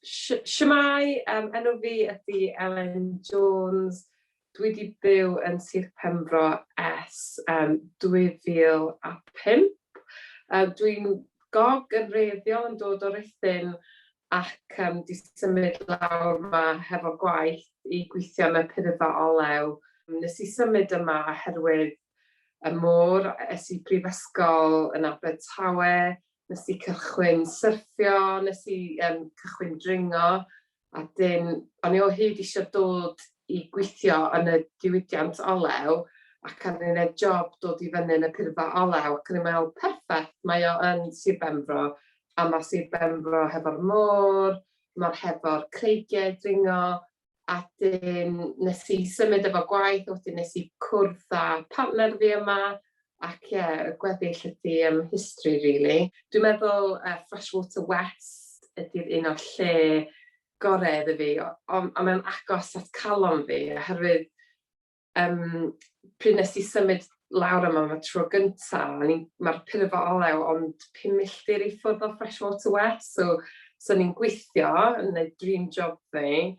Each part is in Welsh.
Shwmae, enw fi ydy Elen Jones. Dwi 'di byw yn Sir Penfro ers 2005. Dwi'n gog yn wreiddiol yn dod o Ruthun ac 'di symud lawr 'ma hefo gwaith i gweithio yn y purfa olew. Nes i symud yma oherwydd y môr, es i prifysgol yn Abertawe, nes i cychwyn syrffio, nes i cychwyn dringo, a dyn o'n i o hyd eisiau dod i gweithio yn y diwydiant olew, ac ar i'n gwneud job dod i fyny yn y purfa olew, ac o'n i'n meddwl, perffaith, mae o yn Sir Benfro, a mae Sir Benfro hefo'r môr, mae'r hefo'r creigiau dringo, a dyn nes i symud efo gwaith, wedyn nes i cwrdd â partner fi yma, ac ie, yeah, y gweddill ydy history, really. Dwi'n meddwl Freshwater West ydy'r un o'r lle gorau iddo fi, ond mae'n agos at calon fi, oherwydd pryd nes i symud lawr yma am y tro gynta, mae'r purfa olew ond 5 milltir i ffwrdd o Freshwater West, so ni'n gweithio yn gwneud dream job fi,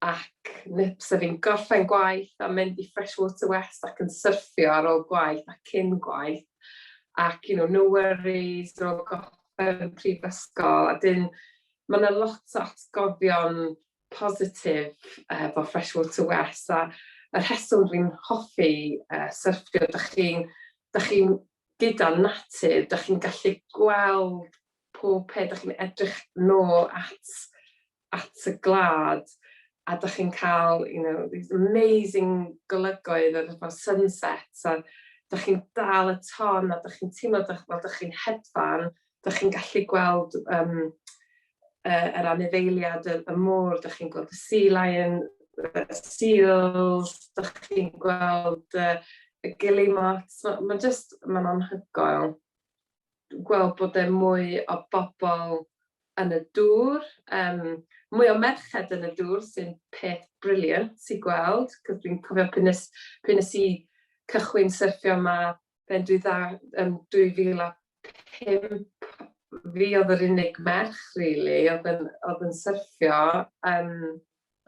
ac so fi'n gorffen gwaith a mynd i Freshwater West ac yn syrffio ar ôl gwaith a cyn gwaith, ac no worries, ar ôl gorffen prifysgol, a dyn mae yna lot o atgofion positif efo Freshwater West, a y rheswm dwi'n hoffi syrffio, dach chi gyda natur, dych chi'n gallu gweld pob peth, dych chi'n edrych nôl at y glad, a dych chi'n cael these amazing golygoedd ar sunsets, a dych chi'n dal y ton, a dych chi'n teimlo fel dych chi'n hedfan, dych chi'n gallu gweld yr anifeiliad, y môr, dych chi'n gweld y sea lion, y seals, dych chi'n gweld y guillemots, ma just, mae'n anhygoel gweld bod e mwy o bobl yn y dŵr, mwy o merched yn y dŵr sy'n peth brilliant i gweld, cos dwi'n cofio pryd nes i cychwyn syrffio yma ben dwi dda, 2005, fi oedd yr unig merch, really, oedd yn syrffio,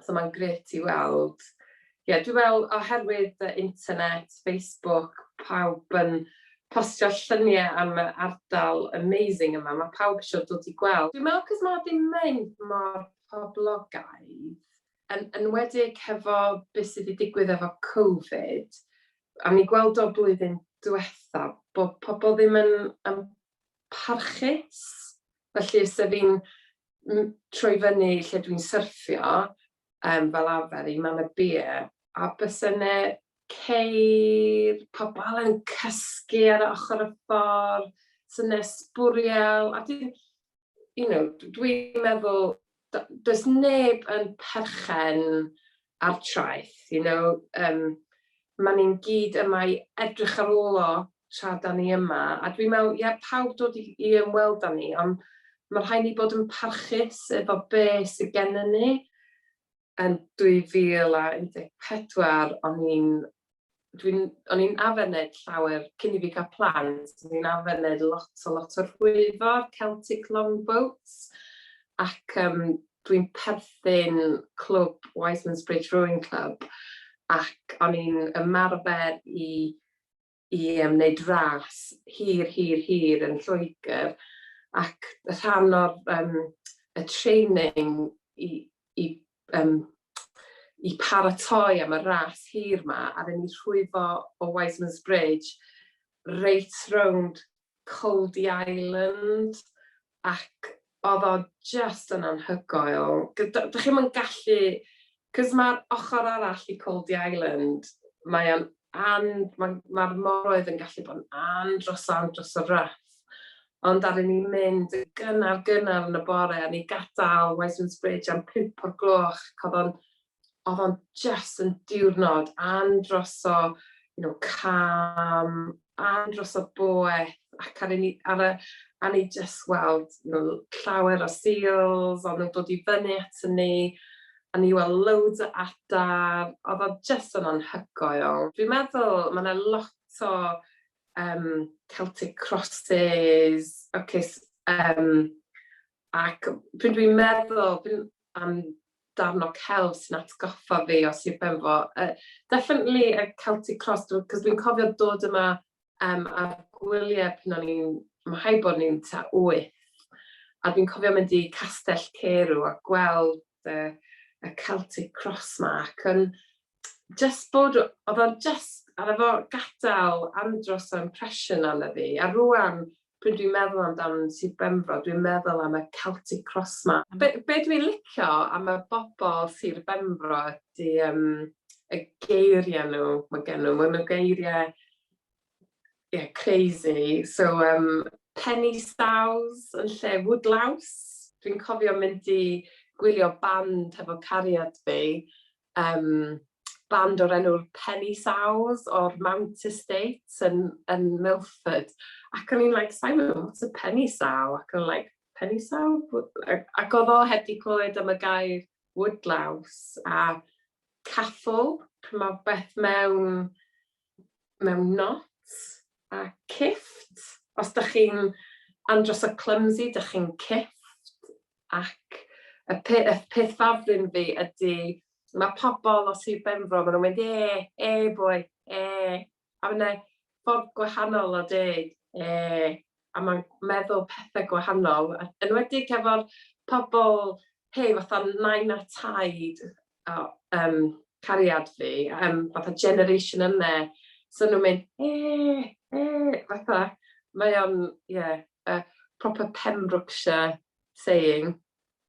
so mae'n grêt i weld. Ie, yeah, dwi'n meddwl oherwydd y internet, Facebook, pawb yn postio lluniau am y ardal amazing yma, mae pawb eisiau dod i gweld. Dwi'n meddwl cos mae ddim mynd mor poblogaidd, yn enwedig hefo beth sydd wedi digwydd efo Covid, a ni gweld o blwyddyn diwetha bod pobl ddim yn parchus. Felly, os fi'n troi fyny lle dwi'n syrffio, fel arfer i Manorbier, a bysa 'na ceir, pobl yn cysgu ar ochr y ffordd, sy 'na sbwriel, a dwi'n meddwl, does neb yn perchen ar traeth, ma' ni'n gyd yma i edrych ar ôl o tra da ni yma, a dwi'n meddwl, ie, pawb dod i ymweld â ni, ond mae rhaid ni bod yn parchus efo be sydd gennym ni. Yn 2014, o'n i'n arfer wneud llawer, cyn i fi cael plant, o'n i'n arfer wneud lot o rhwyfo'r Celtic Longboats, ac dwi'n perthyn clwb Wiseman's Bridge Rowing Club, ac o'n i'n ymarfer i wneud ras hir, hir, hir yn Lloegr, ac rhan o'r y training i paratoi am y ras hir 'ma, a ni rhwyfo o Wiseman's Bridge reit rownd Caldey Island, ac oedd o just yn anhygoel. Dych chi'm yn gallu, cos mae'r ochr arall i Caldey Island, mae o'n an, mae'r ma moroedd yn gallu bod yn andros o andros o rough. Ond ar ni mynd yn gynnar gynnar yn y bore, a ni gadael Wiseman's Bridge am 5 o'r gloch, ac oedd o'n just yn diwrnod andros o calm, andros o boeth, ac ar ni, ar y, a ni just weld llawer o seals, oedd nhw'n dod i fyny at ni, a ni weld loads o adar, oedd o just yn anhygoel. Dwi'n meddwl mae yna lot o Celtic crosses, okay, Ac pryd dwi'n meddwl am darn o celf sy'n atgoffa fi o Sir Benfro, definitely y Celtic Cross, cos dwi'n cofio dod yma ar gwyliau pan o'n i'n, mae rhaid bod ni'n tua 8, a dwi'n cofio mynd i Castell Carew a gweld y Celtic Cross 'ma, ac yn just bod, oedd o'n just, a efo gadael andros o impression arno fi, a rwan, pryd dwi'n meddwl amdan Sir Benfro, dwi'n meddwl am y Celtic Cross 'ma. Be dwi'n licio am y bobl Sir Benfro ydy y geiriau nhw, mae gen nhw. Mae nhw geiriau, yeah, crazy. So, penny sows yn lle woodlouse. Dwi'n cofio mynd i gwylio band hefo cariad fi, band o'r enw'r Penny Sows o'r Mount Estate yn Milford. Ac o'n i'n like, "Simon, what's a penny sow?" Ac o'n like, "Penny sow?" Ac oedd o heb di clywed am y gair woodlouse a caffle, pryd mae beth mewn knot, a kift. Os dych chi'n andros o clumsy, dych chi'n kift. Ac y peth ffafryn fi ydy, mae pobl o Sir Benfro, maen nhw'n mynd, "E, e boi, e." A mae'n ffordd gwahanol o dweud, "e." A mae'n meddwl pethau gwahanol. A enwedig efo'r pobl, hei, fatha nain a taid, o, cariad fi, fatha generation yna, so nhw'n mynd, "E, e," fatha, mae o'n, yeah, proper Pembrokeshire saying.